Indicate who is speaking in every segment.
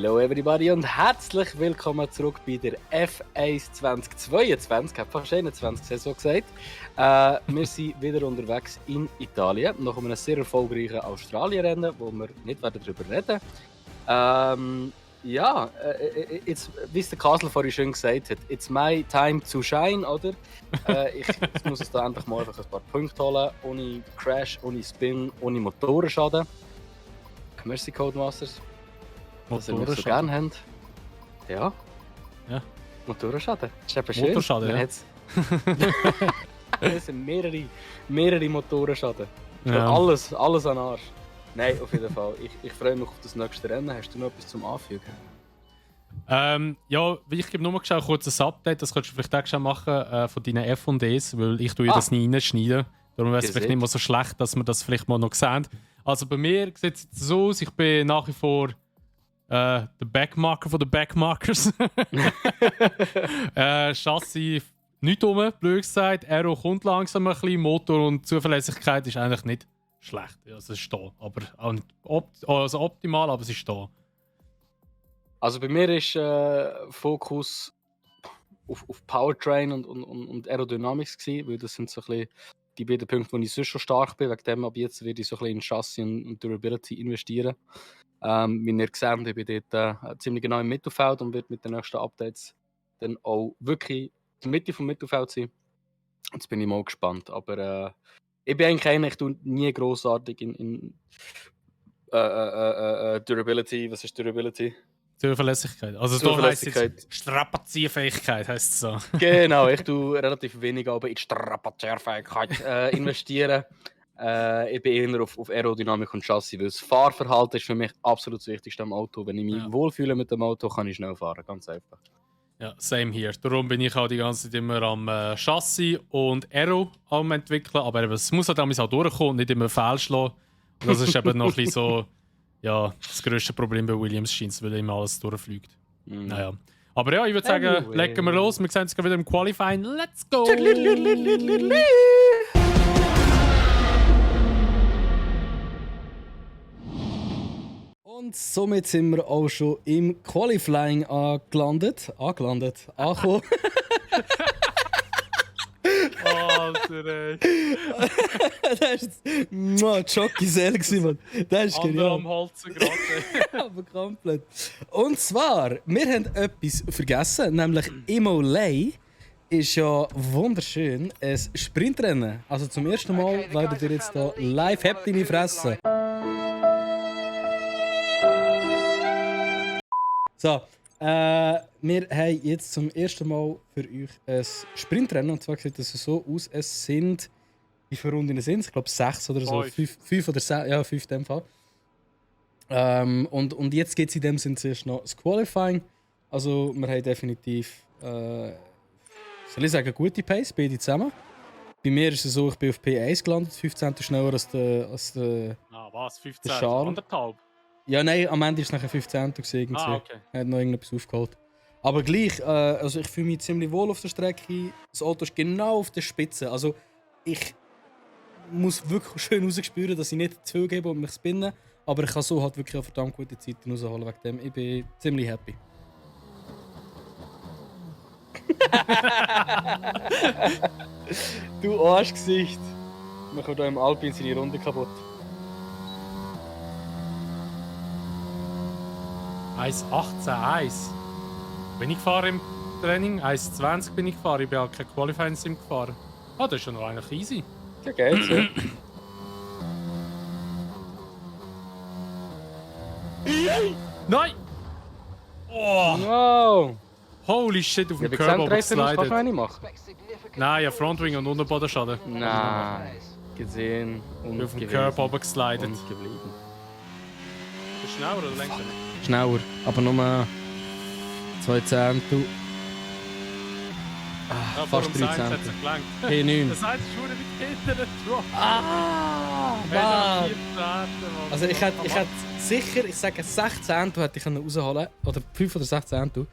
Speaker 1: Hello everybody und herzlich willkommen zurück bei der F1 2022, hat fast 21 Saison gesagt. Wir sind wieder unterwegs in Italien, nach einem sehr erfolgreichen Australien-Rennen, wo wir nicht darüber reden werden. Wie es der Kasel vorhin schön gesagt hat, it's my time to shine, oder? Ich muss es da endlich mal einfach ein paar Punkte holen, ohne Crash, ohne Spin, ohne Motorenschaden. Merci Codemasters. Was wir so gerne haben. Ja. Motorenschaden. Das ist eben schön.
Speaker 2: Motorschaden, ja.
Speaker 1: Es sind mehrere Motorenschaden.
Speaker 2: Ja.
Speaker 1: Alles an Arsch. Nein, auf jeden Fall. Ich freue mich auf das nächste Rennen. Hast du noch etwas zum Anfügen?
Speaker 2: Ich gebe nur mal kurz ein Update, das könntest du vielleicht auch schon machen von deinen F&Ds, weil ich das nie reinschneiden. Darum wäre es vielleicht nicht mehr so schlecht, dass wir das vielleicht mal noch sehen. Also bei mir sieht es jetzt so aus, ich bin nach wie vor der Backmarker von den Backmarkers. Chassis nicht rum, blöd gesagt. Aero kommt langsam ein bisschen. Motor und Zuverlässigkeit ist eigentlich nicht schlecht. Also es ist da. Aber auch nicht optimal, aber es ist da.
Speaker 1: Also bei mir ist Fokus auf Powertrain und Aerodynamics gewesen, weil das sind so ein bisschen die beiden Punkte, wo ich sonst schon stark bin. Wegen dem ab jetzt werde ich so ein bisschen in Chassis und Durability investieren. Wie ihr gesehen, ich bin dort ziemlich genau im Mittelfeld und werde mit den nächsten Updates dann auch wirklich in der Mitte vom Mittelfeld sein. Jetzt bin ich mal gespannt. Aber ich bin eigentlich einer, ich tue nie grossartig in Durability. Was ist Durability?
Speaker 2: Zuverlässigkeit. Also da heisst es Strapazierfähigkeit, heisst es so.
Speaker 1: Genau, ich tue relativ wenig aber in Strapazierfähigkeit investieren. Ich bin eher auf Aerodynamik und Chassis, weil das Fahrverhalten ist für mich absolut das Wichtigste am Auto. Wenn ich mich wohlfühle mit dem Auto, kann ich schnell fahren, ganz einfach.
Speaker 2: Ja, same hier. Darum bin ich auch die ganze Zeit immer am Chassis und Aero am entwickeln, aber es muss halt auch durchkommen und nicht immer fehlschlagen. Und das ist eben noch ein bisschen so, ja, das grösste Problem bei Williams scheint, weil immer alles durchfliegt. Naja. Aber ja, ich würde sagen, legen wir los. Wir sehen uns wieder im Qualifying. Let's go!
Speaker 3: Und somit sind wir auch schon im Qualifying angelandet. Angekommen.
Speaker 2: Alter, ey.
Speaker 3: Das war Jockey-Sell, Mann. Das ist genial.
Speaker 2: Am Halsen gerade.
Speaker 3: Aber komplett. Und zwar, wir haben etwas vergessen, nämlich Imolay ist ja wunderschön ein Sprintrennen. Also zum ersten Mal werdet ihr jetzt hier live habt in die Fresse. So, wir haben jetzt zum ersten Mal für euch ein Sprintrennen. Und zwar sieht es so aus, es sind, wie viele Runden sind es? Ich glaube 6 oder so. 5 oder 6, ja 5 in dem Fall. Und jetzt geht es in dem Sinne zuerst noch das Qualifying. Also wir haben definitiv, soll ich sagen, gute Pace, beide zusammen. Bei mir ist es so, ich bin auf P1 gelandet, 15 schneller als der
Speaker 2: was? 15?
Speaker 3: Charles.
Speaker 2: Anderthalb?
Speaker 3: Ja, nein, am Ende war es nachher 15. Okay. Er hat noch irgendetwas aufgeholt. Aber gleich, also ich fühle mich ziemlich wohl auf der Strecke. Das Auto ist genau auf der Spitze. Also ich muss wirklich schön rausspüren, dass ich nicht zu viel gebe und mich spinnen. Aber ich kann so halt wirklich eine verdammt gute Zeit rausholen. Wegen dem. Ich bin ziemlich happy.
Speaker 1: Du Arschgesicht! Man kommt hier im Alpin seine Runde kaputt.
Speaker 2: 1,18,1. Bin ich gefahren im Training? 1,20 bin ich gefahren. Ich bin auch kein Qualifying-Sim gefahren. Das ist ja noch eigentlich easy.
Speaker 1: Ja, geht's, ja.
Speaker 2: Nein! Oh!
Speaker 1: No!
Speaker 2: Holy shit, auf dem
Speaker 1: Ja,
Speaker 2: Curb
Speaker 1: kannst du
Speaker 2: geslidet.
Speaker 1: nicht machen?
Speaker 2: Nein, ja, Frontwing und Unterbodenschaden.
Speaker 1: Nein. Gesehen und
Speaker 2: Auf dem Curb oben geslidet.
Speaker 1: und geblieben.
Speaker 2: Bist du schneller oder längser?
Speaker 3: Schneller, aber nur 2 Zehntel.
Speaker 2: Ja,
Speaker 3: Fast 3
Speaker 2: hat es
Speaker 3: Zehntel.
Speaker 2: gelangt.
Speaker 3: P9.
Speaker 2: Das heißt, es ist schon mit hinten Drop.
Speaker 3: Mann! Also ich hätte sicher, ich sage 16 hätte ich rausholen können. Oder 5 oder 16.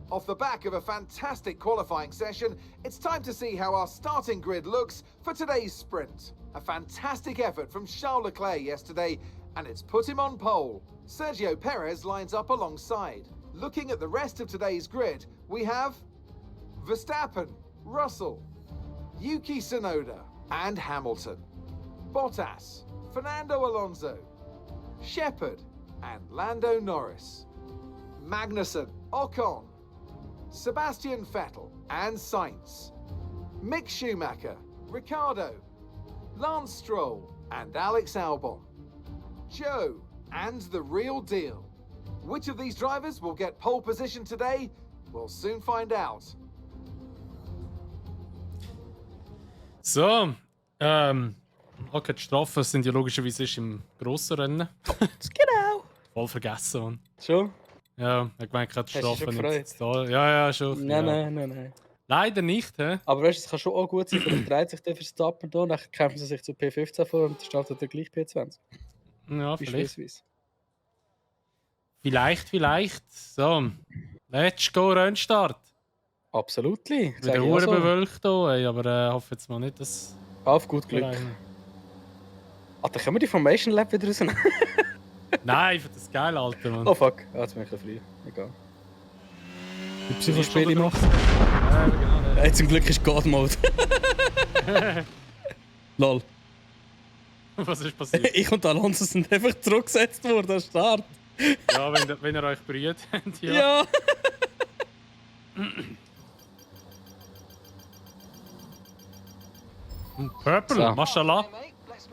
Speaker 4: Off the back of a fantastic qualifying session, it's time to see how our starting grid looks for today's sprint. A fantastic effort from Charles Leclerc yesterday, and it's put him on pole. Sergio Perez lines up alongside. Looking at the rest of today's grid, we have Verstappen, Russell, Yuki Tsunoda, and Hamilton. Bottas, Fernando Alonso, Shepard, and Lando Norris. Magnussen, Ocon, Sebastian Vettel, and Sainz. Mick Schumacher, Ricciardo, Lance Stroll, and Alex Albon. Joe, and the real deal. Which of these drivers will get pole position today? We'll soon find out.
Speaker 2: So, okay, die Strafen sind ja logischerweise im grossen Rennen.
Speaker 3: Genau.
Speaker 2: Voll vergessen, Mann.
Speaker 3: Schon?
Speaker 2: Ja, ich meine, keine
Speaker 3: Hast du dich
Speaker 2: Strafen
Speaker 3: schon
Speaker 2: nicht da. Ja, schon.
Speaker 3: Nein.
Speaker 2: Leider nicht, hä?
Speaker 3: Aber weißt du, es kann schon auch gut sein, vielleicht dreht sich der Verstappen da, dann kämpfen sie sich zu P15 vor und dann startet er gleich P20.
Speaker 2: Ja, vielleicht.
Speaker 3: Beispielsweise.
Speaker 2: So, let's go, Rennstart.
Speaker 3: Absolut.
Speaker 2: Wieder Uhr bewölkt hier, ey, aber ich hoffe jetzt mal nicht, dass...
Speaker 3: Auf gut Glück. Ah, dann können wir die Formation Lab wieder raus.
Speaker 2: Nein, ich finde das geil, Alter, Mann.
Speaker 3: Oh fuck, jetzt bin ich ein bisschen früh. Egal. Die Psychospiele macht.
Speaker 2: Ja, genau.
Speaker 3: Hey, zum Glück ist God Mode. Lol.
Speaker 2: Was ist passiert?
Speaker 3: Ich und Alonso sind einfach zurückgesetzt worden, am Start.
Speaker 2: Ja, wenn ihr euch berührt habt, ja.
Speaker 3: Ja.
Speaker 2: Purple,
Speaker 3: So.
Speaker 2: Mashallah.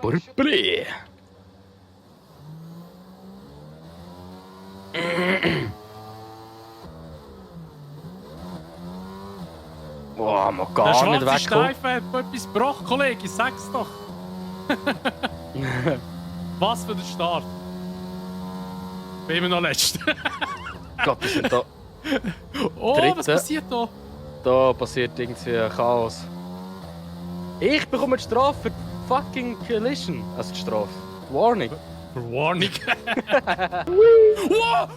Speaker 1: Purple. Boah, man
Speaker 2: Der
Speaker 1: gar nicht
Speaker 2: schwarze
Speaker 1: wegkommen.
Speaker 2: Streifen hat etwas gebracht, Kollege, sag's doch. Was für ein Start. Bin immer noch letzt.
Speaker 1: Gott, wir sind da.
Speaker 2: Oh,
Speaker 1: Dritte.
Speaker 2: was passiert da?
Speaker 1: Da passiert irgendwie Chaos. Ich bekomme die Strafe für die fucking Collision. Also die Strafe. Warning.
Speaker 2: Warning. Wow!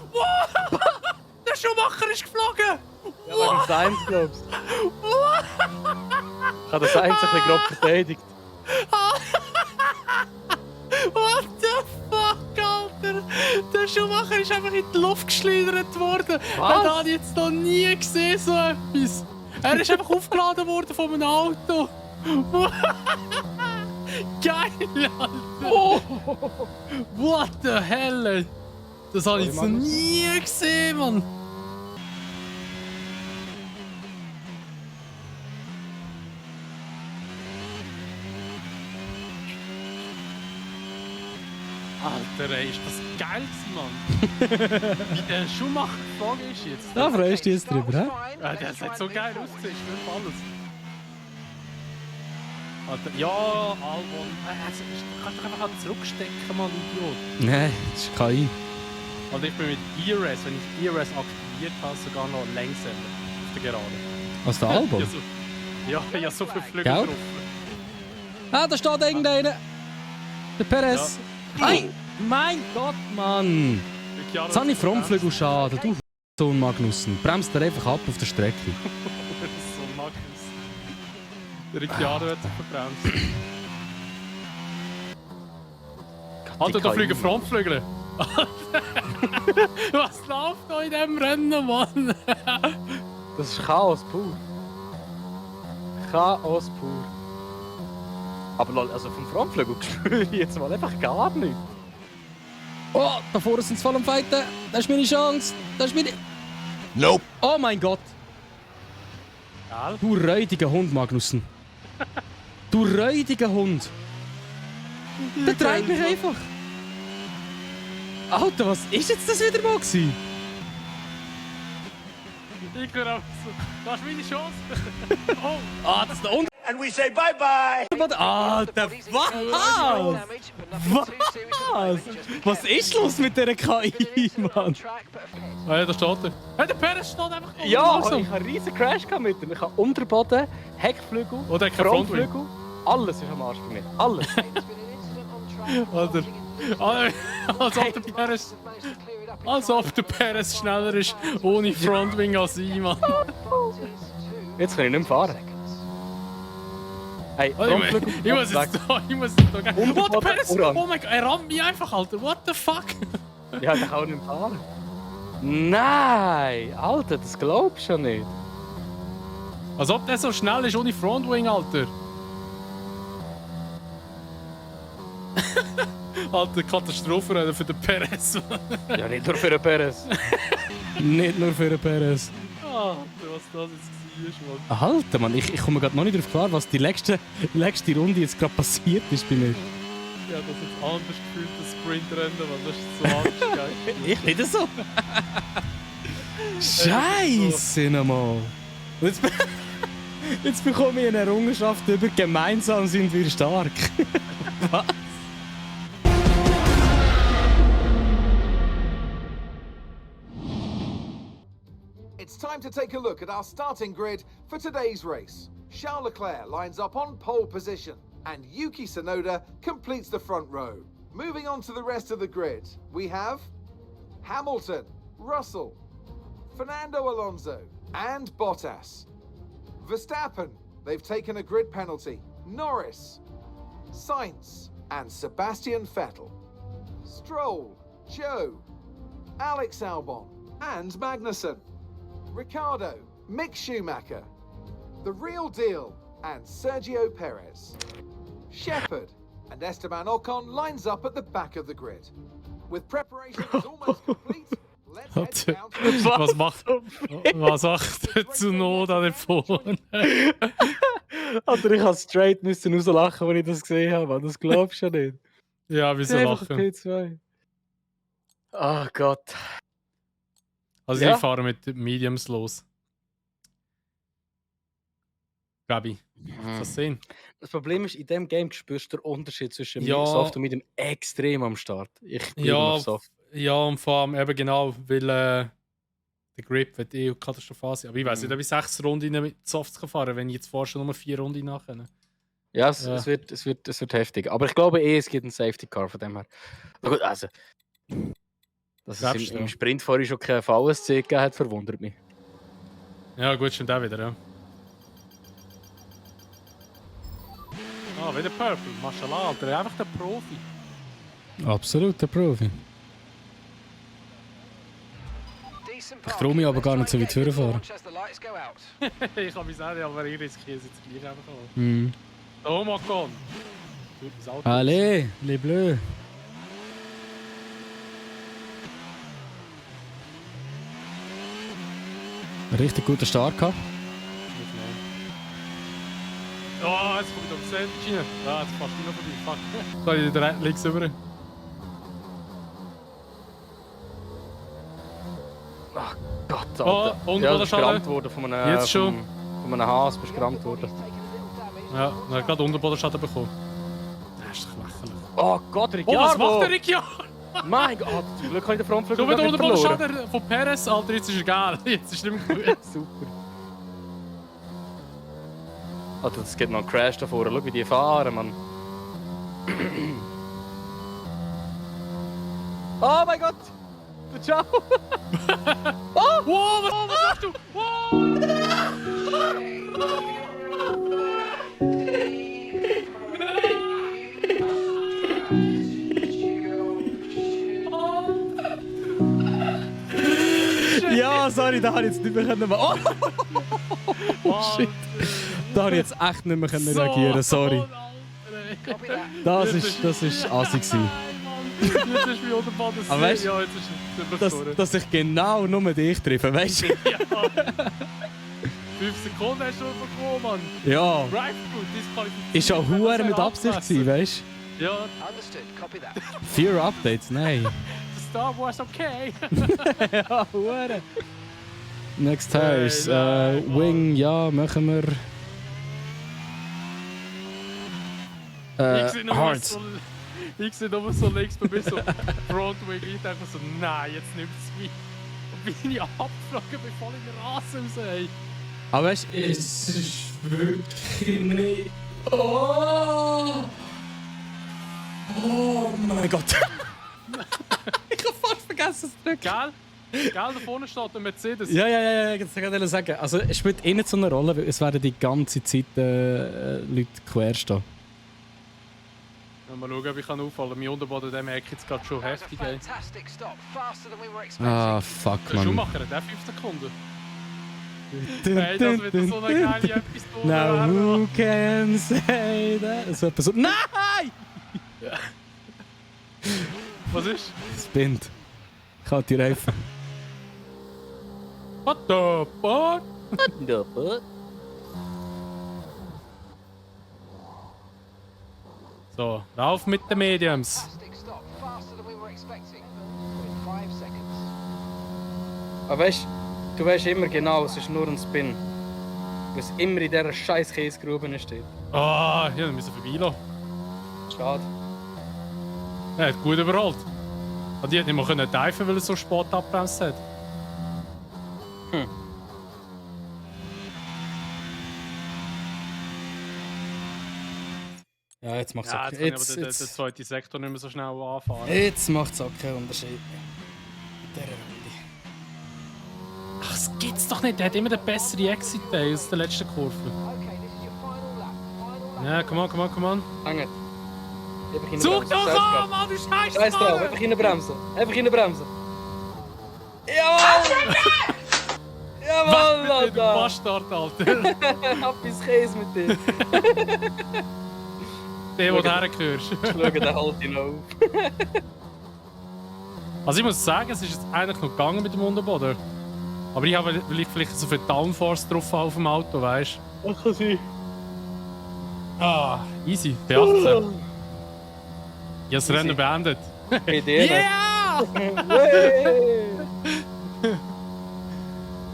Speaker 2: Der Schuhmacher ist geflogen!
Speaker 1: Ja, wegen Sainz, glaubst du? Ich habe den Sainz ein bisschen grob verteidigt.
Speaker 2: What the fuck, Alter? Der Schuhmacher ist einfach in die Luft geschleudert worden.
Speaker 1: Was?
Speaker 2: Das habe ich jetzt noch nie gesehen, so etwas. Er ist einfach aufgeladen worden von einem Auto. Geil, Alter!
Speaker 1: Oh.
Speaker 2: What the hell? Ey? Das habe ich jetzt noch nie gesehen, Mann! Alter, ey, ist das geil gewesen, Mann! Wie der Schuhmacher geflogen ist jetzt.
Speaker 3: Da freust du dich jetzt drüber, hä?
Speaker 2: Ja, der hat so geil ausgesehen, ich will alles. Alter, ja, Albon. Du kannst doch einfach zurückstecken, Mann, Idiot.
Speaker 3: Nein, das ist KI.
Speaker 2: Also ich bin mit ERS, wenn ich ERS aktiviert habe, sogar noch langsamer auf der Gerade.
Speaker 3: Was der Album?
Speaker 2: Ja, so viel Flüge
Speaker 3: Gell?
Speaker 2: drauf.
Speaker 3: Ah, da steht irgendeiner. Der Perez. Ei, mein Gott, Mann. Jetzt habe ich Frontflügel schade. Du Sohn Magnussen. Bremst er einfach ab auf der Strecke.
Speaker 2: So Magnus. Der Ricciardo hat sich verbremst. Alter, da fliegen Frontflügel. Was läuft da in diesem Rennen, Mann?
Speaker 1: Das ist Chaos pur. Chaos pur. Aber lol, also vom Frontflügel spüre ich jetzt mal einfach gar nicht.
Speaker 3: Oh, da vorne sind sie voll am Fighten. Das ist meine Chance. Das ist meine...
Speaker 4: Nope.
Speaker 3: Oh mein Gott.
Speaker 2: Geil.
Speaker 3: Du räudiger Hund, Magnussen. Du räudiger Hund. Der treibt mich einfach. Alter, was ist jetzt das wieder mal gewesen?
Speaker 2: Ich höre einfach so. Das ist meine Chance. Oh.
Speaker 3: Ah, das ist der Unter...
Speaker 4: And we say bye-bye.
Speaker 3: Alter, was? Was? Was ist los mit dieser KI, Mann?
Speaker 2: Ah ja, da steht er. Hey, der Perez steht einfach da.
Speaker 1: Ja,
Speaker 2: langsam.
Speaker 1: ich habe einen riesen Crash mit ihm. Ich habe Unterboden, Heckflügel,
Speaker 2: Oder kein Frontflügel.
Speaker 1: Frontflügel. Alles ist am Arsch bei mir. Alles.
Speaker 2: Alter. Als ob der Perez schneller ist ohne Frontwing als ich, Mann.
Speaker 1: Jetzt kann ich nicht mehr fahren. Hey,
Speaker 2: Oh, ich muss jetzt da, What, Perez?
Speaker 1: Oran.
Speaker 2: Oh mein Gott, er rammt mich einfach, Alter. What the fuck?
Speaker 1: Ja, der kann auch nicht fahren. Nein! Alter, das glaubst du ja nicht.
Speaker 2: Als ob der so schnell ist ohne Frontwing, Alter. Alter, Katastrophe für den Perez.
Speaker 1: Ja, nicht nur für den Perez.
Speaker 3: Nicht nur für den Perez.
Speaker 2: Alter, was das jetzt war, Mann.
Speaker 3: Alter, Mann, ich komme gerade noch nicht darauf klar, was die letzte Runde jetzt gerade passiert ist bei mir.
Speaker 2: Ja, das ist anders gefühlt, das Sprintrennen, Mann. Das ist so anders geil.
Speaker 3: Ich nicht so. Scheiße nochmal. Jetzt bekomme ich eine Errungenschaft über gemeinsam sind wir stark. Was?
Speaker 4: It's time to take a look at our starting grid for today's race. Charles Leclerc lines up on pole position, and Yuki Tsunoda completes the front row. Moving on to the rest of the grid, we have Hamilton, Russell, Fernando Alonso, and Bottas. Verstappen, they've taken a grid penalty. Norris, Sainz, and Sebastian Vettel. Stroll, Joe, Alex Albon, and Magnussen. Ricardo, Mick Schumacher, The Real Deal, and Sergio Perez. Shepherd and Esteban Ocon lines up at the back of the grid. With preparations almost complete, let's head down to the
Speaker 2: Was macht der Tsunoda da vorne?
Speaker 1: Alter, ich musste straight rauslachen, als ich das gesehen habe. Das glaubst du ja nicht.
Speaker 2: Ja, wieso
Speaker 1: Einfach
Speaker 2: lachen?
Speaker 1: P2. Ach Gott.
Speaker 2: Also
Speaker 1: Ja.
Speaker 2: ich fahre mit Mediums los. Gabi, das sehen.
Speaker 1: Das Problem ist, in diesem Game spürst du den Unterschied zwischen
Speaker 2: Ja.
Speaker 1: dem Soft und mit dem extrem am Start. Ich bin
Speaker 2: Ja,
Speaker 1: auf Soft.
Speaker 2: ja, und vor allem eben genau, weil der Grip wird katastrophal sein. Aber ich weiß nicht, ob ich 6 Runden mit Softs fahren kann, wenn ich jetzt vorher schon nur 4 Runden nachher.
Speaker 1: Ja, es
Speaker 2: Ja.
Speaker 1: wird heftig. Aber ich glaube es gibt einen Safety Car von dem her. Aber gut, also. Dass
Speaker 2: Glaubst
Speaker 1: es
Speaker 2: du?
Speaker 1: im Sprint vorher schon kein VSC gegeben hat, verwundert mich.
Speaker 2: Ja, gut, stimmt auch wieder, ja. Ah, wieder Purple. Mashallah, Alter, einfach der Profi.
Speaker 3: Absolut, der Profi.
Speaker 5: Ich
Speaker 3: traue mich aber gar nicht so weit vorfahren.
Speaker 2: Ich kann mich sagen, aber ich riskiere es jetzt gleich einfach mal.
Speaker 3: Mhm.
Speaker 2: Oh mein Gott! Gut, das Auto.
Speaker 3: Allez, les Bleus. Richtig guter Start gehabt.
Speaker 2: Oh, jetzt komme ich auf den Schiene. Ah, jetzt fährst du noch vorbei. Fuck. Da ich da links rüber.
Speaker 1: Ach Gott,
Speaker 2: Oh,
Speaker 1: Alter.
Speaker 2: und
Speaker 1: ja,
Speaker 2: wo
Speaker 1: du bist
Speaker 2: der
Speaker 1: gerammt worden von einem...
Speaker 2: Jetzt schon.
Speaker 1: Von einem Haas bist du gerammt worden.
Speaker 2: Ja, er hat gerade Unterbodenschaden bekommen. Das ist doch lächerlich.
Speaker 1: Oh Gott,
Speaker 2: Oh,
Speaker 1: Ricciardo!
Speaker 2: was macht der Ricciardo?
Speaker 1: Mein Gott, zum Glück habe ich den Frontflügel
Speaker 2: Schau mal, der
Speaker 1: nicht verloren.
Speaker 2: Unterbodenschaden von Perez, Alter, jetzt ist er geil. Jetzt ist er nicht mehr gut.
Speaker 1: Super. Alter, es gibt noch einen Crash da vorne. Schau, wie die fahren, Mann. Oh mein Gott! Ciao!
Speaker 2: Wow, was machst du? Wow!
Speaker 3: Ja, sorry, da habe ich jetzt nicht mehr machen. Oh shit. Da habe ich jetzt echt nicht mehr reagieren, sorry. Das ist assi gewesen.
Speaker 2: Jetzt ist mein Unterboden
Speaker 3: Aber weißt du,
Speaker 2: ja, jetzt ist es überfordert.
Speaker 3: Dass ich genau nur dich treffe, weißt du?
Speaker 2: Ja. 5 Sekunden hast du bekommen, Mann.
Speaker 3: Ja.
Speaker 2: Right, gut, disqualifiziert.
Speaker 3: Ist auch hure mit Absicht gewesen, weißt
Speaker 2: Ja,
Speaker 3: du? Fear Updates, nein.
Speaker 2: Star Wars okay.
Speaker 3: Ja, hure. Next Tires,
Speaker 2: Nein, Mann.
Speaker 3: Wing, ja, machen wir.
Speaker 2: Ich sehe nur
Speaker 3: Hard.
Speaker 2: so links bei mir so Frontwing. Ich denke so, nein, jetzt nimmt es mich. Und bin ich abgeflogen, bevor ich den Rasen raus, ey.
Speaker 3: Aber weißt du, es ist wirklich nicht. Oh! Oh mein Gott! Ich hab fast vergessen es zu drücken.
Speaker 2: Gell? Gell, da vorne steht der Mercedes.
Speaker 3: Ja, das wollte ich sagen. Also, es spielt eh nicht so eine Rolle, weil es werden die ganze Zeit Leute quer stehen.
Speaker 2: Mal schauen, ob ich auffallen kann. Mein Unterboden, der merkt jetzt gerade schon heftig. Ey.
Speaker 5: Fantastic stop, faster than we were expecting.
Speaker 3: Ah, fuck,
Speaker 2: Der
Speaker 3: man.
Speaker 2: Schumacher hat auch 5 Sekunden. Hey, das wird so eine geile Episode.
Speaker 3: Now who can say that? Das wird so. Nein!
Speaker 2: Was ist?
Speaker 3: Spinnt. Ich halte die Reifen.
Speaker 2: What the fuck? So, rauf mit den Mediums.
Speaker 5: Fantastic stop, faster than we were expecting. With 5 seconds.
Speaker 3: Aber weißt du, weißt immer genau, es ist nur ein Spin. Weil es immer in dieser scheiß Käsegrube steht.
Speaker 2: Ah, ja, dann müssen wir vorbeilaufen.
Speaker 3: Schade.
Speaker 2: Er hat gut überrollt. Und die hätte nicht mal diven, weil er so spät abbremst hat.
Speaker 3: Ja, jetzt macht es
Speaker 2: Ja,
Speaker 3: okay.
Speaker 2: jetzt kann ich aber den zweiten Sektor nicht mehr so schnell anfahren.
Speaker 3: Jetzt macht es auch keinen Unterschied. In dieser Runde.
Speaker 2: Ach, das gibt's doch nicht. Der hat immer den besseren Exit aus der letzten Kurve.
Speaker 5: Okay, this is your final lap. Final lap.
Speaker 2: Ja, come on.
Speaker 3: Hängt. Einfach
Speaker 2: Zug doch an, Mann, du Scheiße!
Speaker 3: Scheiß drauf, einfach reinbremsen. Einfach reinbremsen. Jawohl! Jawohl,
Speaker 2: Du
Speaker 3: Alter!
Speaker 2: Bastard, Alter!
Speaker 3: Hab bis Käse mit dir.
Speaker 2: Der, wo du hergehörst.
Speaker 3: Schau, den halt ihn auf.
Speaker 2: Also ich muss sagen, es ist jetzt eigentlich noch gegangen mit dem Unterboden. Aber ich habe vielleicht so viel Downforce drauf auf dem Auto, weißt du?
Speaker 3: Das kann sein.
Speaker 2: Ah, easy. B18. Ich habe das Rennen beendet.
Speaker 3: Bei dir?
Speaker 2: Yeah!
Speaker 3: Hey!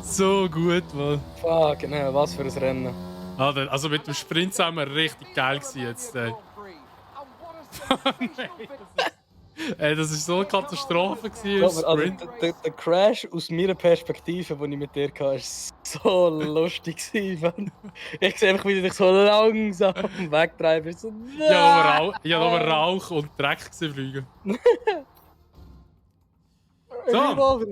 Speaker 2: So gut, Mann.
Speaker 3: Fuck, ne, was für ein Rennen.
Speaker 2: Alter, also mit dem Sprint zusammen richtig geil gewesen jetzt.
Speaker 4: Grand Prix. And what a sensational finish.
Speaker 2: Ey, das war so eine Katastrophe gewesen im
Speaker 3: Glaub mir, also,
Speaker 2: Sprint.
Speaker 3: der Crash aus meiner Perspektive, die ich mit dir hatte, war so lustig. Mann. Ich sehe einfach, wie du dich so langsam wegtreibst. So,
Speaker 2: Ich habe aber Rauch und Dreck gesehen fliegen. So.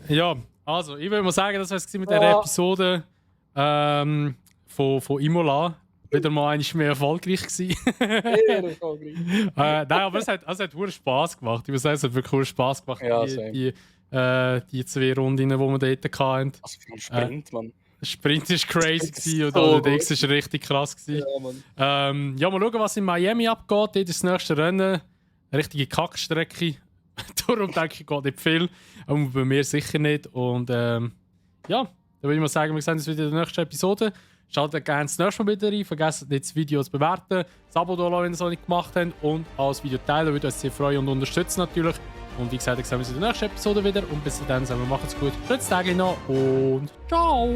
Speaker 2: Ja, also, ich würde mal sagen, das war es mit dieser Episode von Imola. Wieder mal einmal mehr erfolgreich gewesen. Nein, aber es hat verdammt Spass gemacht. Ich muss sagen, es hat wirklich Spass gemacht.
Speaker 3: Ja,
Speaker 2: die 2 Runden, die wir dort hatten.
Speaker 3: Also für einen Sprint, Mann.
Speaker 2: Der Sprint war crazy gewesen und
Speaker 3: So
Speaker 2: der Dix war richtig krass gewesen.
Speaker 3: Ja, Mann.
Speaker 2: Ja, mal schauen, was in Miami abgeht. Dort ist das nächste Rennen. Eine richtige Kackstrecke. Darum denke ich, geht nicht viel. Aber bei mir sicher nicht. Und ja, dann würde ich mal sagen, wir sehen uns wieder in der nächsten Episode. Schaltet gerne das nächste Mal wieder rein. Vergesst nicht, das Video zu bewerten. Das Abo da lassen, wenn ihr es noch nicht gemacht habt. Und als Video teilen, würde uns sehr freuen und unterstützen natürlich. Und wie gesagt, dann sehen wir uns in der nächsten Episode wieder. Und bis dann sagen wir, macht's gut. Schönes Tag noch und ciao!